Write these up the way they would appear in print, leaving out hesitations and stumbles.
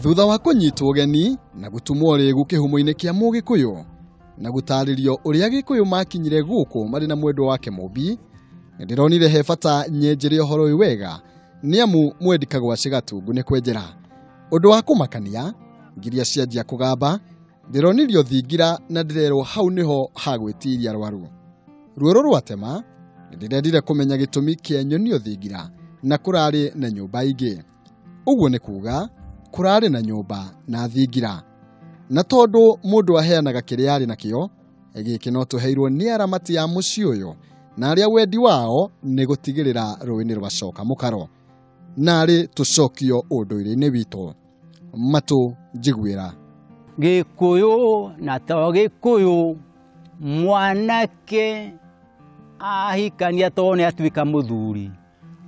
Thutha wa kũnyitwo ũgeni na gũtumwo rĩgu kĩhumo-inĩ kĩa Mũgĩkũyũ na gũtarĩrio ũrĩa Gĩkũyũ makinyire gũkũ marĩ na mwendwa wake Mũmbi, nĩndĩronire he bata nyenjere ũhoro ũyũ wega nĩamu mwendi kagwacĩ gatungu nĩ kwenjera. Ũndũ wa kũmakania ngiria cianjia kũgamba ndĩronirio thingira na ndĩrerwo hau nĩho hagwĩtiria rwaru. Ruoro rwatema nĩndĩrendire kũmenya gĩtũmi kĩa nyonio thingira na kũrarĩ na nyũmba ingĩ. Ũguo nĩ kuga kũrarĩ na nyũmba na thingira. Na tondũ mũndũ aheanaga kĩrĩa arĩ nakĩo, gĩkĩ no tũheirwo nĩ aramati a mũciĩ ũyũ na arĩa wendi wao nĩ gũtigĩrĩra rũĩ nĩ rwacoka mũkaro narĩ tũcokio ũndũire-inĩ witũ. Matũ njiguĩra. Gĩkũyũ na to Gĩkũyũ, mwanake ahikania to nĩ atuĩka mũthuri,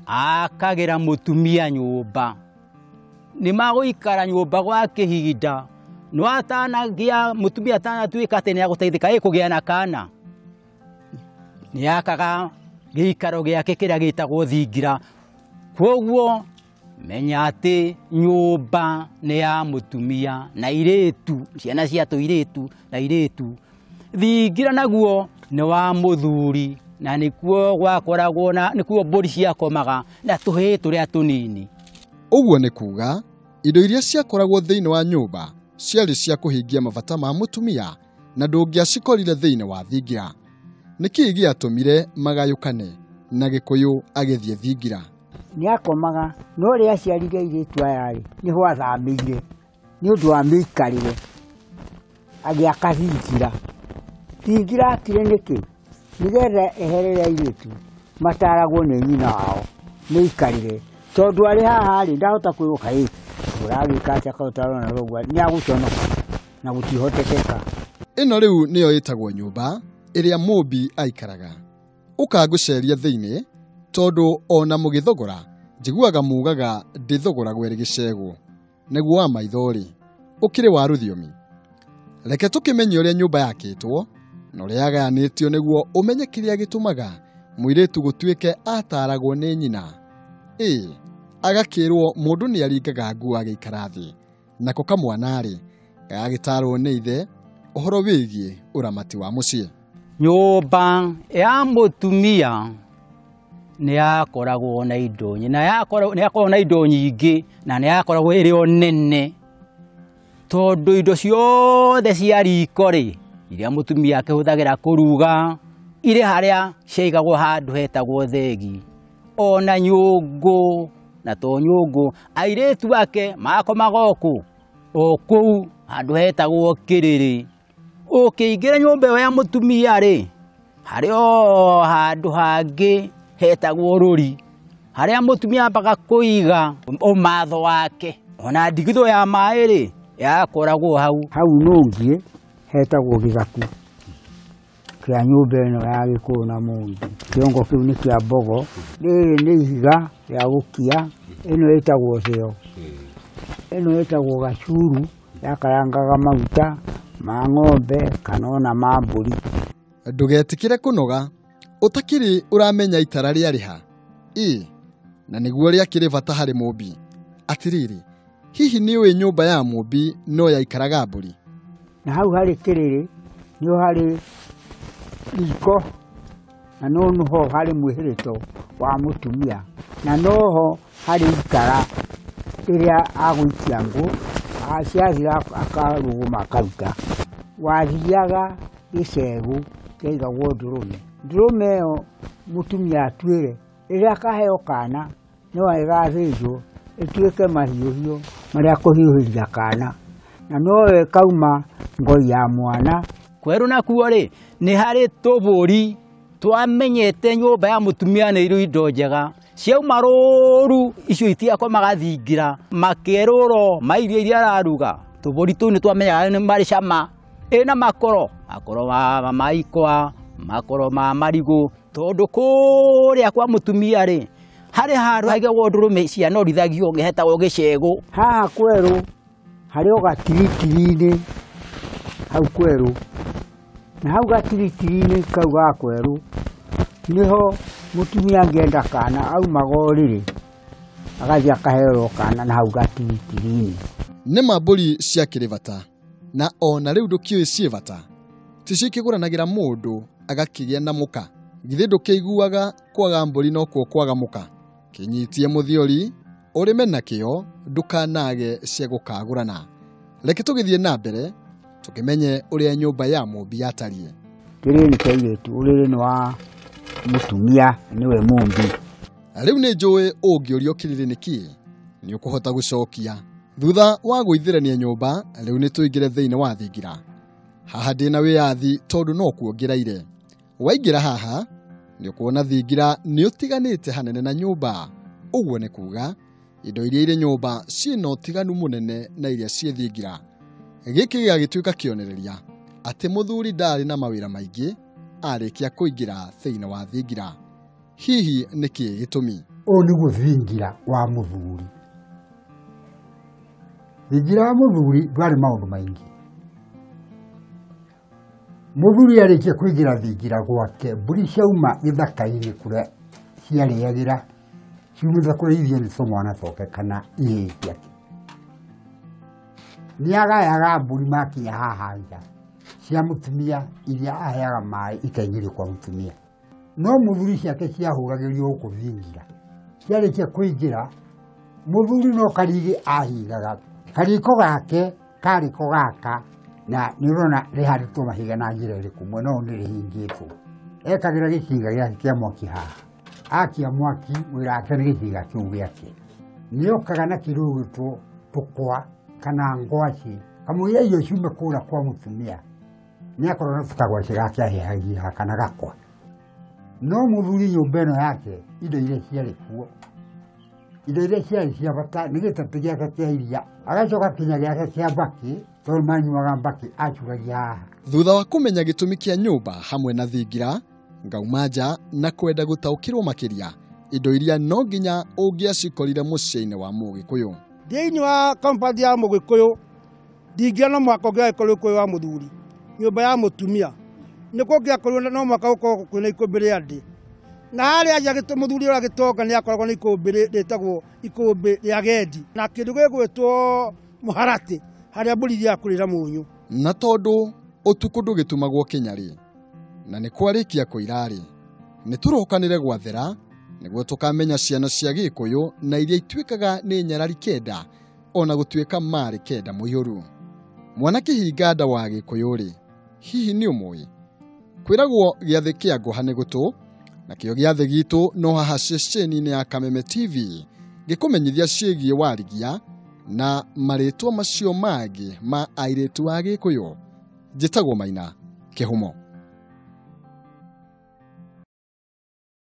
akagĩra mũtumia nyũmba. Nĩ magũikara nyũmba gwa kĩhinda, no atanagia mũtumia atanatuĩka atĩ nĩ agũteithĩka ĩ kũgĩa na kana, nĩ akaga gĩikaro gĩake kĩrĩa gĩtagwo thingira. Kwoguo menya atĩ nyũmba nĩ ya mũtumia na irĩtu, ciana cia tũirĩtu na irĩtu. Thingira naguo nĩ wa mũthuri na nĩkuo gwakoragwo na nĩkuo mbũri ciakomaga na tũhĩĩ tũrĩa tũnini. Ũguo nĩ kuga indo iria ciakoragwo thĩinĩ wa nyũmba ciarĩ cia kũhingia mabata ma mũtumia na ndũngĩacikorire thĩinĩ wa thingira. Nĩkĩĩ gĩatũmire magayũkane na Gĩkũyũ agĩthiĩ thingira? Nĩ akomaga no rĩrĩa aciarire airĩtu aya rĩ, nĩho athamĩire nĩ ũndũ wa mĩikarĩre, agĩaka thingira. Thingira akire nĩkĩ? Nĩgetha eherere airĩtu mataragwo nĩ nyina wao mĩikarĩre, tondũ arĩ haha rĩ ndahota kwĩrwo kaĩ ũragĩka atĩa kaĩ ũtarona ũguo, nĩ agũconoka na gũtihotekeka. Ĩno rĩu nĩyo ĩtagwo nyũmba ĩrĩa Mũmbi aikaraga. Ũkangũceria thĩinĩ tondũ ona mũgĩthogora njiguaga mugaga ndĩthogoragwo ĩrĩ gĩcegũ. Nĩguo wa maitho rĩ ũkĩrĩ wa rũthiomi. Reke tũkĩmenye ũrĩa nyũmba yakĩtwo na ũrĩa yagayanĩtio nĩguo ũmenye kĩrĩa gĩtũmaga mũirĩtu gũtuĩke ataragwo nĩ nyina. Ĩ agakĩrwo mũndũ nĩ aringaga nguo agĩikara thĩ, nako kamwana rĩ gagagĩtarwo nĩ ithe ũhoro wĩgiĩ ũramati wa mũciĩ. Nyũmba ya mũtumia nĩ yakoragwo na indo nyingĩ, na nĩ yakoragwo na indo nyingĩ na nĩ yakoragwo ĩrĩ o nene, tondũ indo ciothe cia riko rĩ iria mũtumia akĩhũthagĩra kũruga irĩ harĩa ciaigagwo handũ hetagwo thegi, ona nyũngũ na to nyũngũ, airĩtu ake makomaga o kũ? O kũu handũ hetagwo kĩrĩrĩ. Ũkĩingĩra nyũmba ĩyo ya mũtumia rĩ, harĩ o handũ hangĩ hetagwo rũri, harĩa mũtumia ambaga kũiga ũmatho wake, ona ndigithũ ya maĩ rĩ yakoragwo hau. Hau nũngiĩ hetagwo gĩthaku kĩa nyũmba ĩno ya Gĩkũyũ na Mũmbi. Kĩongo kĩu nĩ kĩa mbogo, rĩrĩ nĩ ihiga rĩa gũkia, ĩno ĩtagwo thĩo, ĩno ĩtagwo gacuru, yakarangaga maguta ma ng'ombe kana ona ma mbũri. Ndũgetĩkĩre kũnoga ũtakĩrĩ ũramenya itara rĩarĩ ha. Ĩ na nĩguo rĩakĩrĩ bata harĩ Mũmbi. Atĩrĩrĩ, hihi nĩ ũĩ nyũmba ya Mũmbi no yaikaraga mbũri? Na hau harĩ kĩrĩrĩ nĩho harĩ riko, na no noho harĩ mwĩhĩrĩto wa mũtumia, na noho harĩ ikara rĩrĩa agũikia ngũ, ciathira akarũgũma akaruta. Wathiaga gĩcegũ kĩaigagwo ndũrũme. Ndũrũme ĩyo mũtumia atuĩre, rĩrĩa akaheo kana no ĩgathĩnjwo ĩtuĩke mahiũhio marĩa kũhiũhĩria kana, na noyo ĩkauma ngoi ya mwana. Kwerũ nakuo rĩ nĩ harĩ tũbũri twamenyete nyũmba ya mũtumia nĩ irĩ indo njega, ciauma rũru icio itiakomaga thingira, makerũro ma irio iria araruga. Tũbũri tũu nĩ twamenyaga nĩ marĩ cama, ĩna makoro, makoro ma ikwa, makoro ma marigũ, tondũ kũrĩa kwa mũtumia rĩ harĩ handũ haigagwo ndũrũme cianorithagio hetagwo gĩcegũ. Haha kwerũ harĩ o gatiritiri-inĩ hau kwerũ, na hau gatiritiri-inĩ kau ga kwerũ nĩho mũtumia angĩenda kana aumaga ũrĩrĩ agathiĩ akaherwo kana na hau gatiritiri-inĩ. Nĩ ma mbũri ciakĩrĩ bata na ona rĩu ndũkĩũĩ ciĩ bata, ticio ikĩgũranagĩra mũndũ agakĩgĩa na mũka. Githĩ ndũkĩiguaga kwaga mbũri nokuo kwaga mũka? Kĩnyitie mũthiori ũrĩme nakĩo ndũkanage cia gũkagũrana. Reke tũgĩthiĩ na mbere tũkĩmenye ũrĩa nyũmba ya mũmbi yatariĩ. Kĩrĩrĩ nĩ kĩa airĩtu, ũrĩrĩ nĩ wa mũtumia nĩwe mũmbi. Rĩu nĩ njũĩ ũngĩũrio kĩrĩrĩ nĩ kĩĩ nĩ ũkũhota gũcokia. Thutha wa gũithĩrania nyũmba rĩu nĩ tũingĩre thĩinĩ wa thingira. Haha ndĩna wĩyathi tondũ no kuo ngĩraire. Waingĩra haha nĩ ũkuona thingira nĩ ũtiganĩte hanene na nyũmba. Ũguo nĩ kuga indo iria irĩ nyũmba ciĩna ũtiganu mũnene na iria ciĩ thingira. Gĩkĩ gĩgagĩtuĩka kĩonereria atĩ mũthuri ndarĩ na mawĩra maingĩ arĩkia kũingĩra thĩinĩ wa thingira. Hihi nĩ kĩĩ gĩtũmi? Ũyũ nĩguo thingira wa mũthuri. Thingira wa mũthuri ndwarĩ maũndũ maingĩ. Mũthuri arĩkia kũingĩra thingira gwake, mbũri ciauma gĩthaka-inĩ kũrĩa ciarĩagĩra ciumĩte kũrĩithio nĩ tũmwana twake kana ihĩĩ ciake. Nĩagayaga mbũri makinya haha nja cia mũtumia iria aheaga maĩ ikaingĩrio kwa mũtumia. No mũthuri ciake ciahũragĩrio gũkũ thingira. Ciarĩkia kũingĩra mũthuri no karigĩ ahingaga. Kariko gake karĩ ko gaka na nĩ ũrona rĩhandĩtwo mahiga na njĩra ĩrĩkũ, mwena ũyũ nĩ rĩhingĩtwo. Ekagĩra gĩcinga gĩake kĩa mwaki haha. Akia mwaki wĩra wake nĩ gĩcinga kĩu gĩake. Nĩokaga na kĩndũ gĩgwĩtwo tũkwa kana ngwacĩ kamũira irio ciume kũrĩa kwa mũtumia nĩakorwo na tũkagwacĩ gake ahehagia haha kana gakwa. No mũthuri nyũmba ĩno yake indo iria ciarĩ kuo, indo iria ciarĩ cia bata nĩ gĩtatĩ gĩake kĩa iria, agacoka kinya gĩake kĩa mbakĩ tondũ manyuaga mbakĩ acuragia haha. Thutha wa kũmenya gĩtũmi kĩa nyũmba hamwe na thingira, ngauma nja na kwenda gũtaũkĩrwo makĩria indo iria no nginya ũngĩacikorire mũciĩ-inĩ wa Mũgĩkũyũ. Thĩinĩ wa compound ya Mũgĩkũyũ thingira no mũhaka ũngĩagĩkorirwo kwĩ wa mũthuri, nyũmba ya mũtumia nĩ kũngĩakorirwo no mũhaka gũkorwo kwĩna ikũmbĩ rĩa ndĩ. Na harĩa nja mũthuri ũrĩa gĩtonga nĩ akoragwo na ikũmbĩ rĩtagwo ikũmbĩ rĩa gendi na kĩndũ gĩgwĩtwo mũharatĩ harĩa mbũri ithiaga kũrĩra mũnyũ. Na tondũ ũtukũ ndũgĩtumagwo kĩnyarĩ na nĩ kwarĩkia kũira-rĩ, nĩ tũrokanĩre gwathera nĩguo tũkamenya ciana cia Gĩkũyũ na iria ituĩkaga nĩ nyarari kenda ona gũtuĩka marĩ kenda mũiyũru. Mwana kĩhinga nda wa Gĩkũyũ-rĩ, hihi nĩ ũmũĩ? Kwĩragwo gĩathĩ kĩa ngũha nĩ gũtũ, nakĩo gĩathĩ gitũ no haha ceceni-inĩ ya Kameme TV gĩkũmenyithia ciĩgiĩ warigia na marĩtwa macio mangĩ ma airĩtu a Gĩkũyũ. Njĩtagwo Maina Kĩhumo.